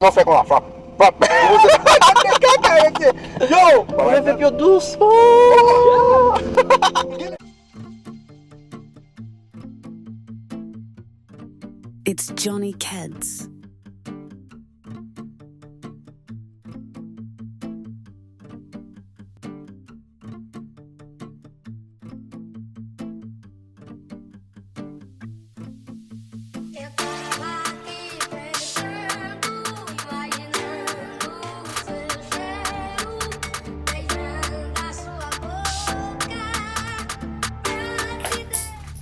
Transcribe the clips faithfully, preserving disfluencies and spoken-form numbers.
Non, fè konsa, frap, frap. Yo, ou leve pye w dousman. It's Johnny Keds.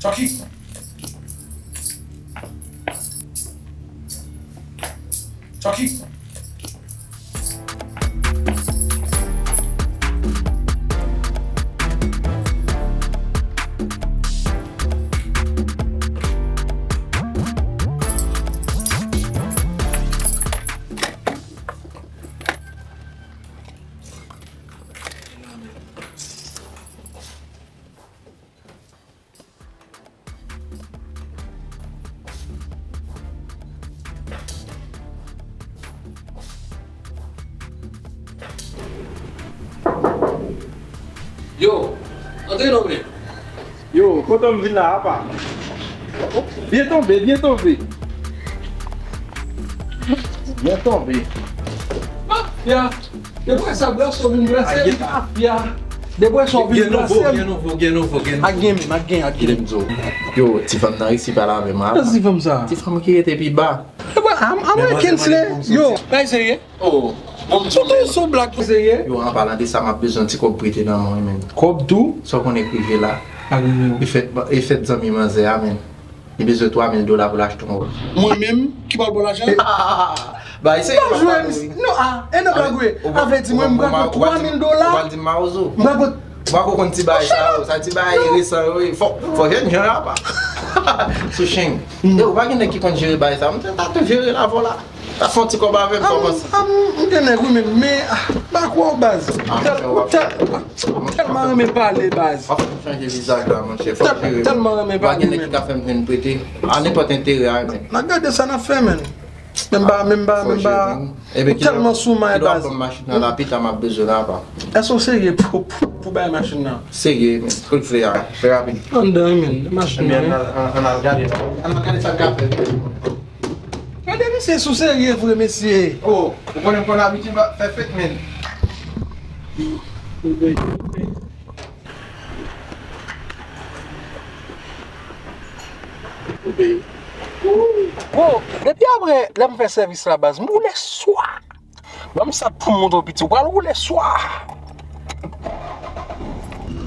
Chucky! Chucky! Yo, antre non men. Yo, kote m vin la, apa? Byen tonbe, byen tonbe. Byen tonbe. Mafya! Depi sa brase w vin brase m, mafya. Depi sa w vin brase m. Gen nouvo, gen nouvo, gen nouvo. Ak gen, ak gen, ak gen. Kite m di w. Yo, ti fanm nan resi pale avè m, apa? Ti fanm sa. Ti fanm ki rete pi ba. Epa, a, a mwen Kensle. Yo, bay serye. Oh, bon, sou tou sou blag serye. Yo, an palan de sa, m ap bezwen ti kòb prete nan men w, men. Kòb tou? Sa w konnen k rive la. Ak rive. E fèt, e fèt zanmi manzè a, men. Li bezwen twa mil dola pou l achte yon wòch. Mwen menm ki pral ba w lajan? Bay, se pa jwe, non, a, e nan blag wi. Avè di mwen, m pral pran twa mil dola. Ou pral di m mawozo. M pral pran Ou pa ko konn ti bagay sa yo, sa ti bagay resan yo, wi. Fò, fò jèn jan apa. Sou chen. E ou pa gen nèg ki konn jere bagay sa. Mwen ta tou jere lavò la. Ta fè yon ti kòb avè m, sa w panse? A, m, m gen nèg wi, men, men, a, m pa kwè w baz. Tèl, tèl, tèlman renmen pale baz. W ap fè m chanje vizaj la, monchè. Fò m jere. Tèlman renmen pale. Pa gen nèg ki ka fè m jwenn prete. A nenpòt enterè a, men. N a gade sa n ap fè, men. Menm pa, menm pa, menm pa. Ou tèlman sou may baz. Ban m machin nan la, pita m ap bezwen la, apa. Èske w serye pou, pou, pou bay machin nan? Serye, men. Kou l vle a, fè rapid. Anndan, men, machin nan, men. Ann al gade, ann al gade sa l ka fè. Gade, mesye, si w serye vre, mesye. Oh, ou konnen m konn abitye fè fake, men. Bro, depi apre lè m fè sèvis la, baz, m woule swa. Ban m sa pou m montre w piti. Ou pral woule swa.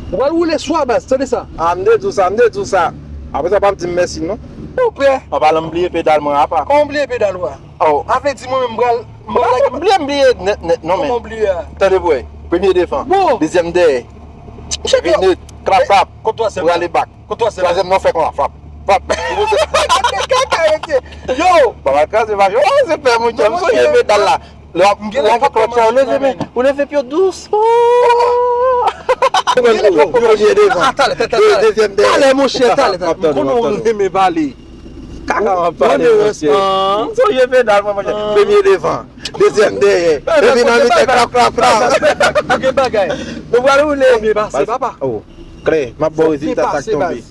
Ou pral woule swa, baz, tande sa. A, m te di w sa, m te di w sa. Apre sa, w p ap di m mèsi, non. Ou pè. An palan, m bliye pedal mwen apa. Kòman w bliye pedal ou a? Oh. A vle di mwen menm m pral, m pral lage. Bliye, m bliye nèt, nèt, non, men. Kòman w bliye a? Tande pou wè. Premye devan. Bon. Dezyèm dèyè. Epi nèt. Klap, klap. Kont twazyèm. Prale bak. Kont twazyèm. Twazyèm nan fè konsa, frap. Frap. Gade kaka, mesye. Yo! Papa kraze machin. Oh, se pè moun, m sonje pedal la. Lè w ap, lè w ap klòt sa, ou leve men, ou leve pye w dousman. Premye devan. Dezyèm dèyè. Talè, monchè, talè, talè. M konnen w renmen pale. Kaka w ap pale, monchè. M sonje pedal mwen, monchè. Premye devan, dezyèm dèyè. Epi nan mitan, klap, klap, klap. Nou gen bagay. Nou pral woule. Konbyen pase, papa? Oh, klè, m ap ba w rezilta sa k tonbe.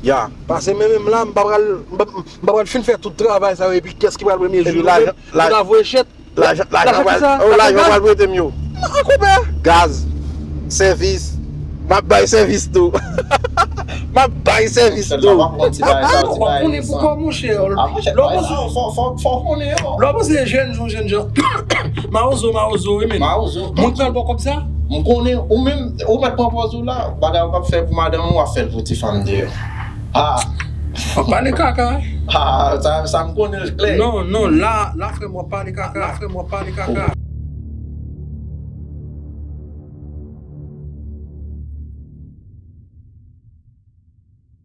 Ya. Pase men menm la, m pa pral, m pa, m pa pral fin fè tout travay sa yo, epi kiyès ki pral premye jwe? Epi lajan, nou ta voye chèt. Lajan, lajan pral, oh, lajan pral prete m yo. Non, koupe. Gaz, sèvis, m ap bay sèvis tou. M ap bay sèvis tou. Ou konnen poukò, monchè. Lè w panse, lè w panse jèn jan, jèn jan. Mawozo, mawozo, wi, men. Mawozo. Mwen pral ba w kòb sa? M konnen, ou menm, ou mèt pran pòz ou la. Bagay ou p ap fè pou madanm ou, w ap fè l pou ti fanm deyò. Ah. W ap pale kaka. Ah, sa, sa m konnen l klè. Non, non, la, la, frè m, w ap pale kaka. La, frè m, w ap pale kaka.